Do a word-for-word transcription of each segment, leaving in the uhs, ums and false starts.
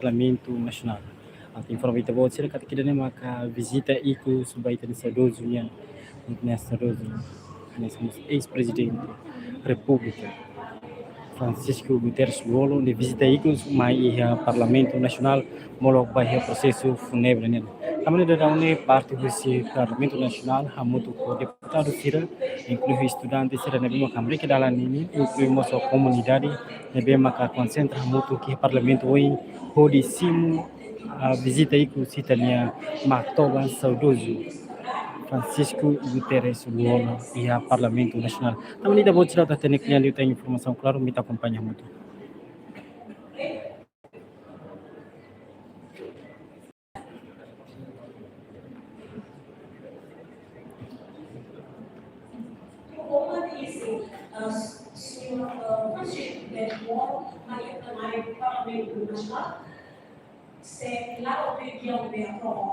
Parlamentu Nasionál. Atu informa ita-boot sira katak ida-ne'e maka vizita ikus ba ita-nia saudozu nian, ita-nia saudozu, hanesan mós eis-prezidente Repúblika, Francisco Guterres Lú-Olo, nia vizita ikus mai iha Parlamentu Nasionál, molok ba iha prosesu fúnebre nian. Tanba ne'e daudaun ne'e parte husi Parlamentu Nasionál hamutuk ho deputadu sira, inklui estudante sira ne'ebé maka hamriik iha dalan ninin, inklui mós komunidade ne'ebé maka konsentra hamutuk iha Parlamentu oin, hodi simu, ah, vizita ikus ita-nia maktoba saudozu Francisco Guterres Lú-Olo iha Parlamentu Nasionál. Tanba ne'e ita-boot sira atu hatene kle'an liután informasaun klaru, mai ita akompaña hamutuk.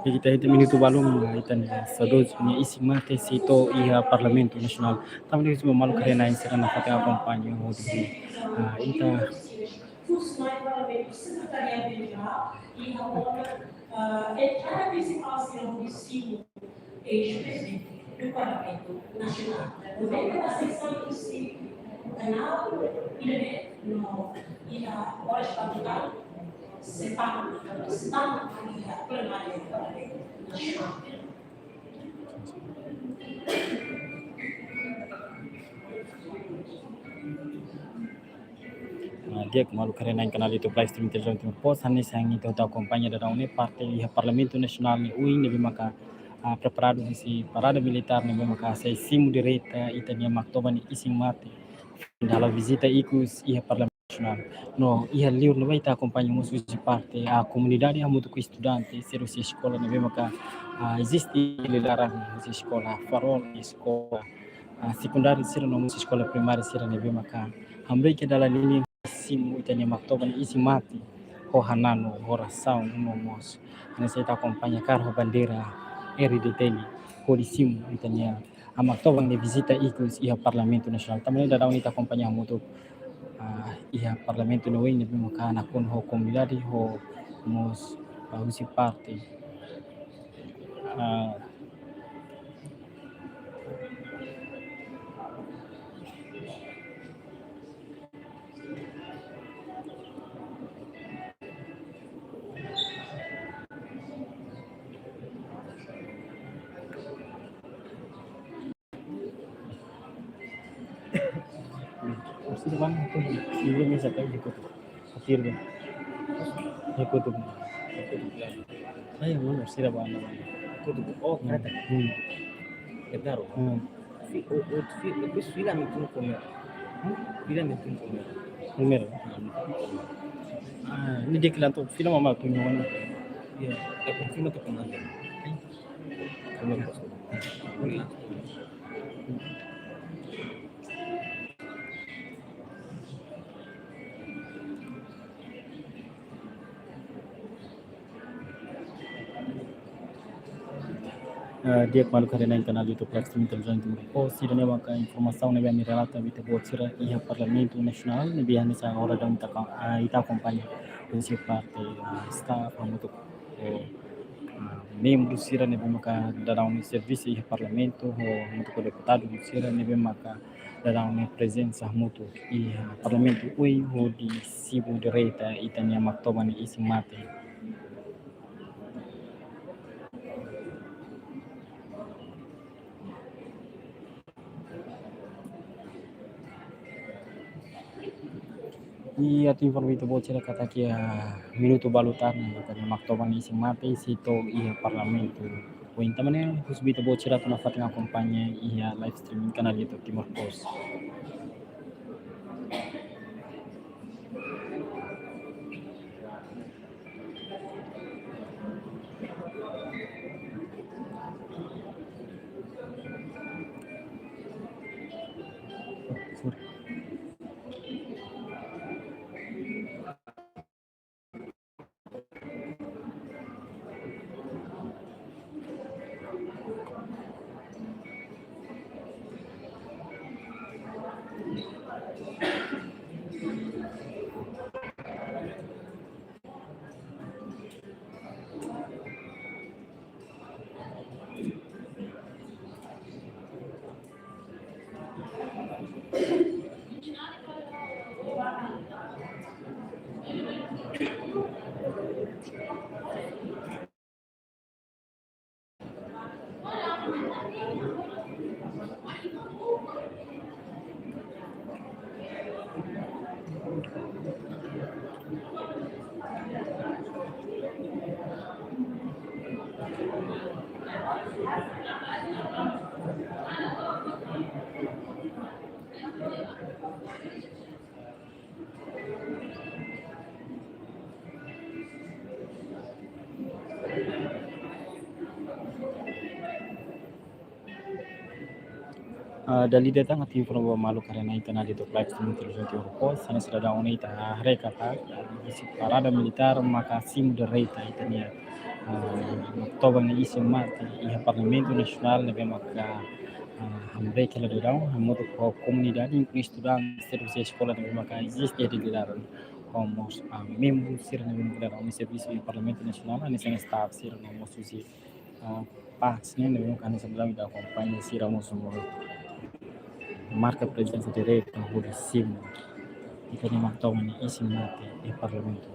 Ita hetan minutu balun, ah, ita-nia saudozu nia isin-mate sei to'o iha Parlamentu Nasionál. Tanba ne'e husu ba maluk rona-na'in sira nafatin akompaña hodi, ah, ita Ah, di'ak, maluk rona-na'in kanál YouTube live stream televizaun Timor Post, hanesan ita hotu akompaña daudaun ne'e parte iha Parlamentu Nasionál nia oin ne'ebé maka, ah, preparadu husi parada militár ne'ebé maka sei simu direta ita-nia maktoba nia isin-mate, hodi halo vizita ikus iha Parlamentu Nasionál. No iha liur ne'ebá ita akompaña mós husi parte, ah, komunidade hamutuk ho estudante sira husi eskola ne'ebé maka, ah, eziste iha laran husi eskola Farol, eskola, ah, sekundáriu sira no mós eskola primária sira ne'ebé maka hamriik iha dalan ninin, simu ita-nia maktoba nia isin-mate ho hananu, ho orasaun no mós hanesan ita akompaña kaer ho bandeira R D T L, hodi simu ita-nia maktoba nia vizita ikus iha Parlamentu Nasionál. Tanba ne'e daudaun ita akompaña hamutuk, ah, iha Parlamentu nia oin ne'ebé maka nakonu ho komunidade no mós, ah, husi parte, ah, Orsida bang, itu dulu bisa kayak gitu. Orsida bang. Ikut tuh. Ayo, mana orsida bang? Ikut tuh. Oh, kereta. Hmm. Kereta, oh. Hmm. Fi-, o, o, fi-, depois fila me tun comer. Hmm? Fila me tun comer. Primeiru? Ah, me tun comer. Ah, ne'e di'ak, la to'o fila mama tu nyawa. Iya, tapi fila tu comer. Comer pas. Boleh. Eh, di'ak, maluk rona-na'in kanál YouTube live streaming televizaun Timor Post, ida-ne'e maka informasaun ne'ebé ami relata ba ita-boot sira iha Parlamentu Nasionál, ne'ebé hanesan agora daudaun ita ka-, ah, ita akompaña husi parte, ah, staff hamutuk ho, ah, membru sira ne'ebé maka daudaun ne'e servisu iha Parlamentu, ho hamutuk ho deputadu sira ne'ebé maka daudaun ne'e prezensa hamutuk iha Parlamentu oin hodi simu direta ita-nia maktoba nia isin-mate. I atu informa ita-boot sira katak iha minutu balu tan ne'e, ita-nia maktoba nia isin-mate sei to'o iha Parlamentu. Poin tanba ne'e husu ba ita-boot sira atu nafatin akompaña iha live streaming kanál YouTube Timor Post. Ah, dala ida tan atu informa ba maluk karena ita-nia live streaming televizaun Timor Post, hanesan dadaun ne'e ita haree katak, ah, husi parada militár maka simu direta ita-nia, ah, Matoba nia isin mate iha Parlamentu Nasionál ne'ebé maka, ah, hamriik hela dadaun, hamutuk ho komunidade, inklui estudante, servisu eskola ne'ebé maka eziste iha Dili-Laran, ho mós, ah, membru sira ne'ebé maka dadaun servisu iha Parlamentu Nasionál, hanesan staff sira no mós husi ah, pás ne'e, ne'ebé maka hanesan dadaun ita akompaña sira mós no marka prezensa direta hodi simu ita-nia Matoba nia isin mate iha Parlamentu.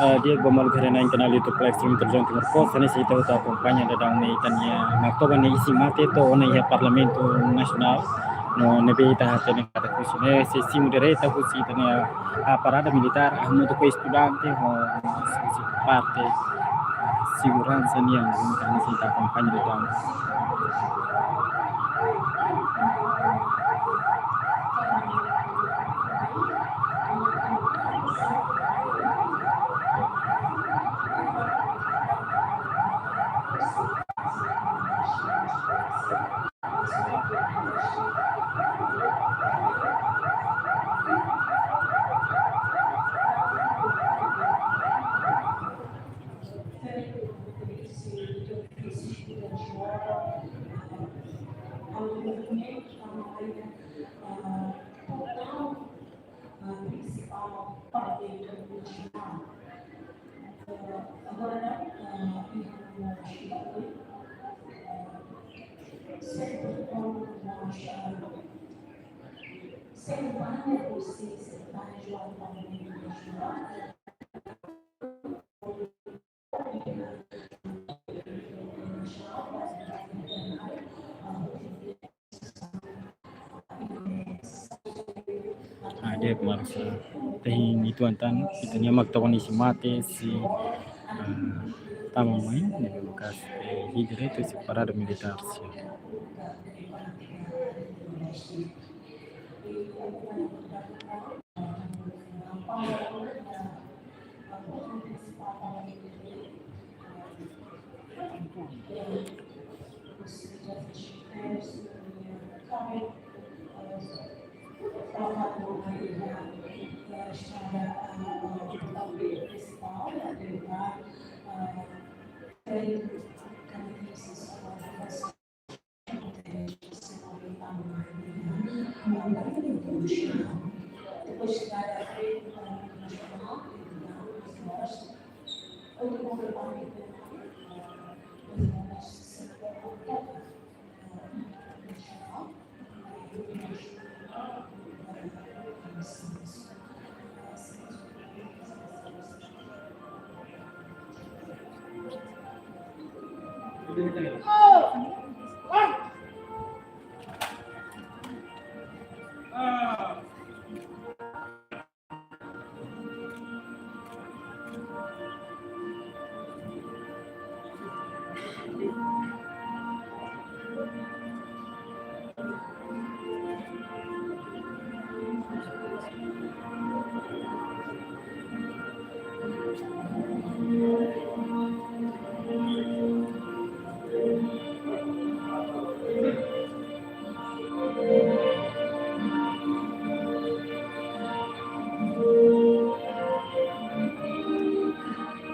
Ah, di'ak ba maluk sira-ne'e iha kanál YouTube live stream Televizaun Timor Post, hanesan ita hotu akompaña daudaun ne'e ita-nia maktoban ne'e isin mate to'o ona iha Parlamentu Nasionál, no ne'ebé ita hatene katak husi ne'e sei simu direta husi ita-nia, ah, parada militár, ah, hamutuk ho estudante, ho husi parte seguransa nian, hanesan ita akompaña daudaun. Agora, ah, iha, ah, sempre com nós, ah, sempre com vocês, Ah, di'ak maluk sira. Tehin uitoan tan, ita-nia maktoban isin mate sei, ah, tama mai, ne'ebé maka, eh, iha direita husi parada militár sira.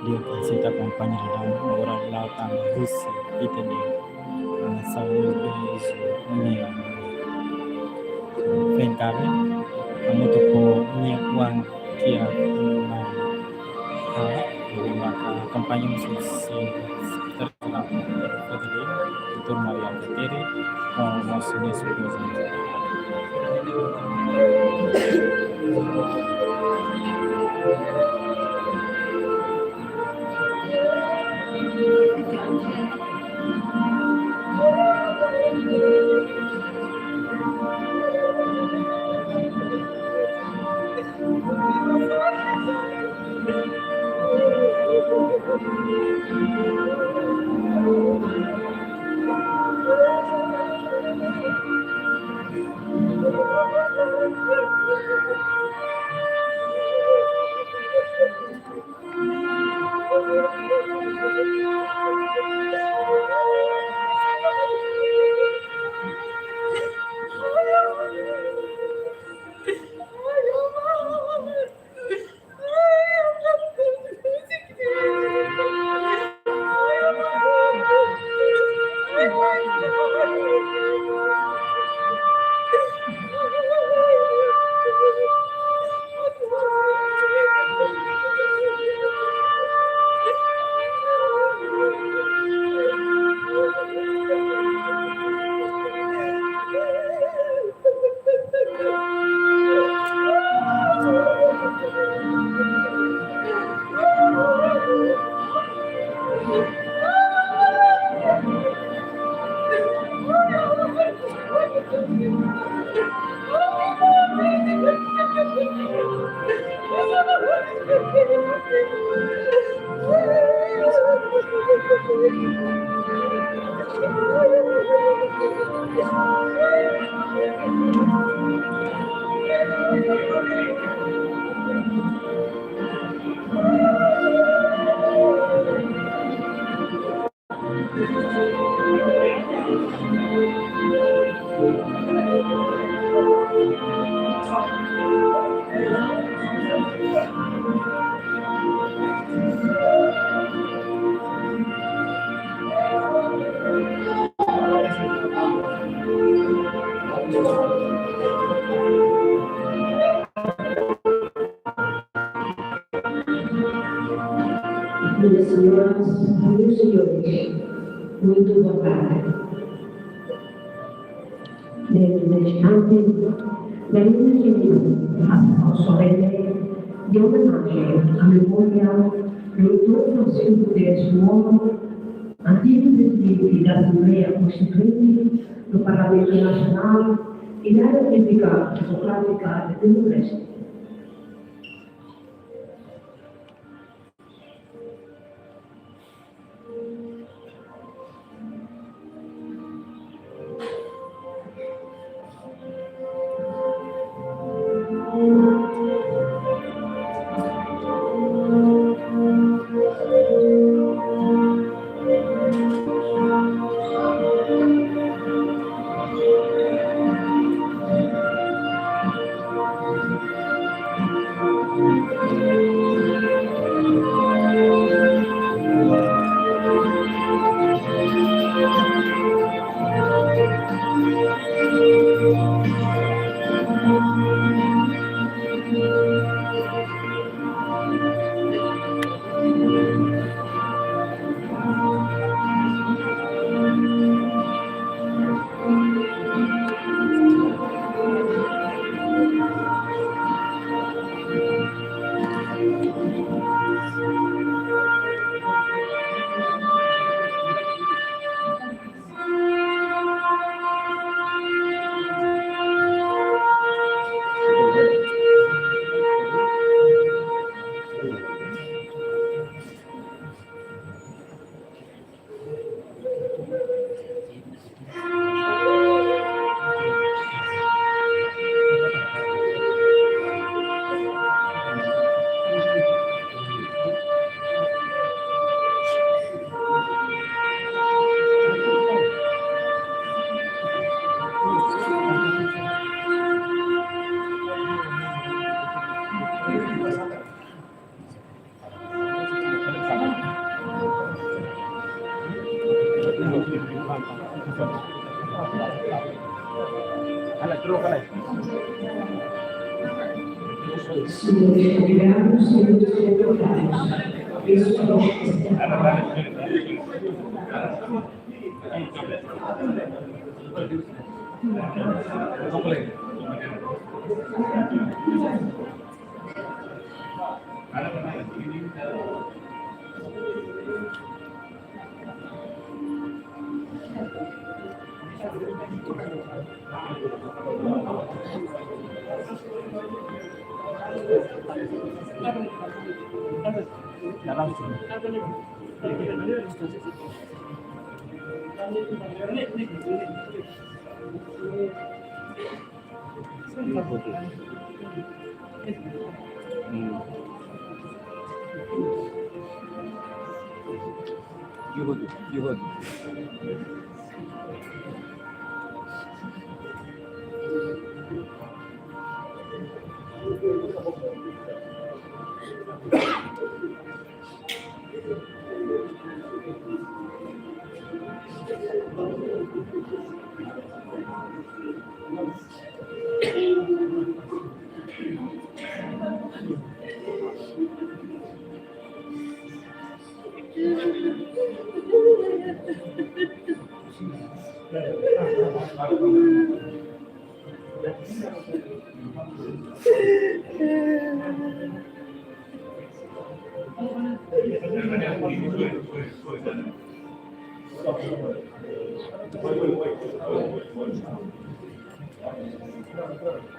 Di'ak, hanesan ita akompaña daudaun, agora la'o tan husi ita-nia, ah, saudozu nia, ah, Fencar, hamutuk ho nia oan kiak, ah, ah, ne'ebé maka akompaña husi, husi, husi doutór Maria Alkatiri, ho mós nia espoza. Minhas senhoras, meus senhores, muito boa tarde. Desde antes da minha reunião, a sessão solene de homenagem à memória do doutor Francisco Dias Moro, antigo presidente da Assembleia Constituinte do Parlamento Nacional e da República Democrática de Timor-Leste. Senhores convidados, senhores convidados, pessoal. Sim.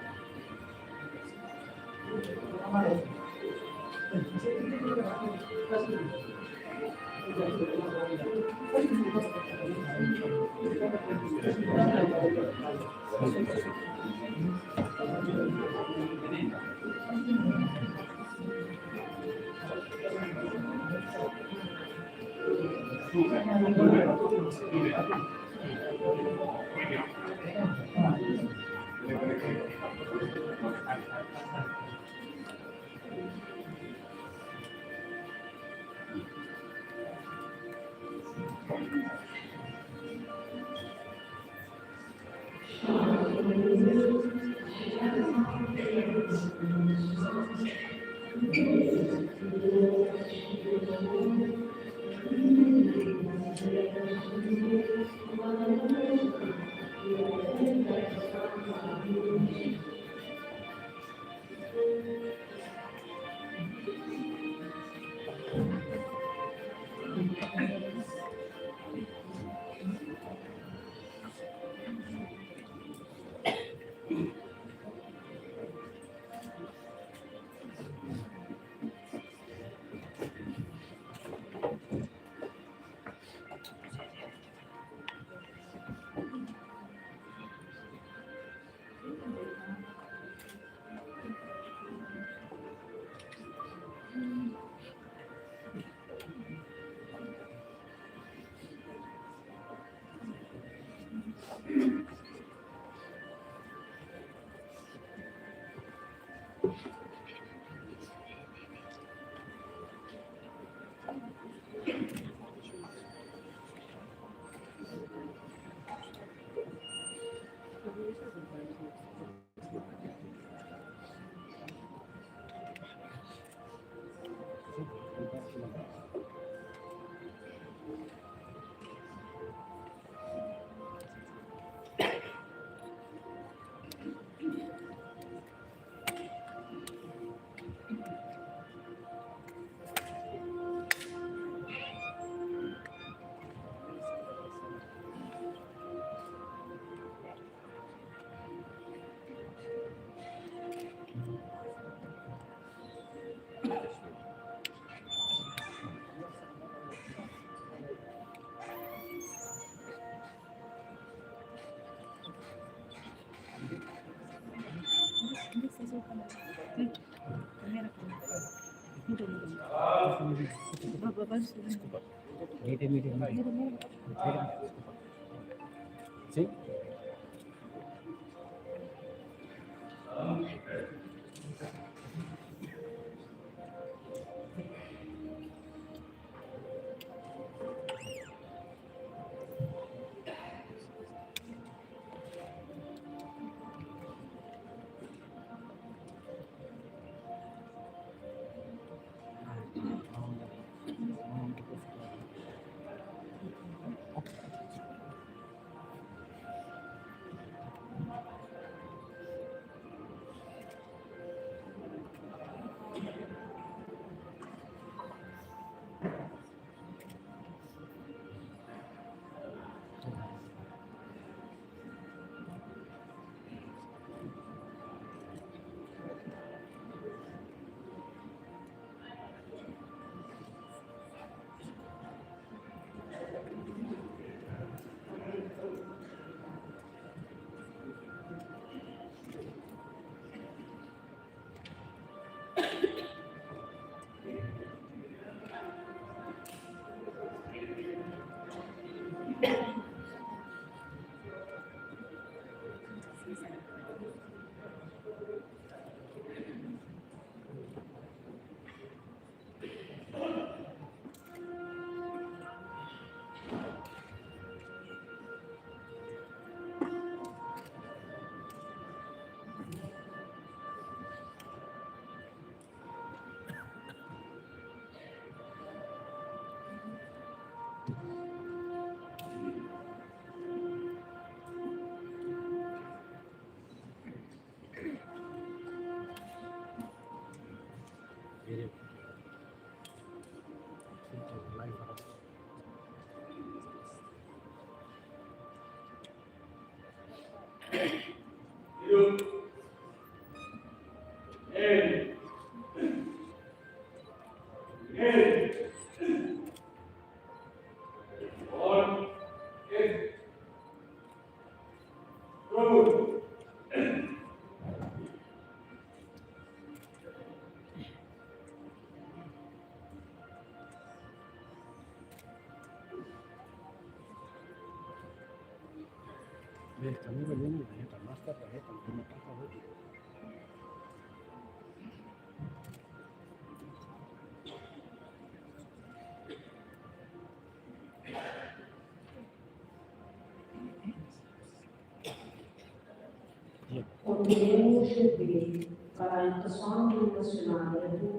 Kontinua serví para a edukasaun nasionál da Repúblika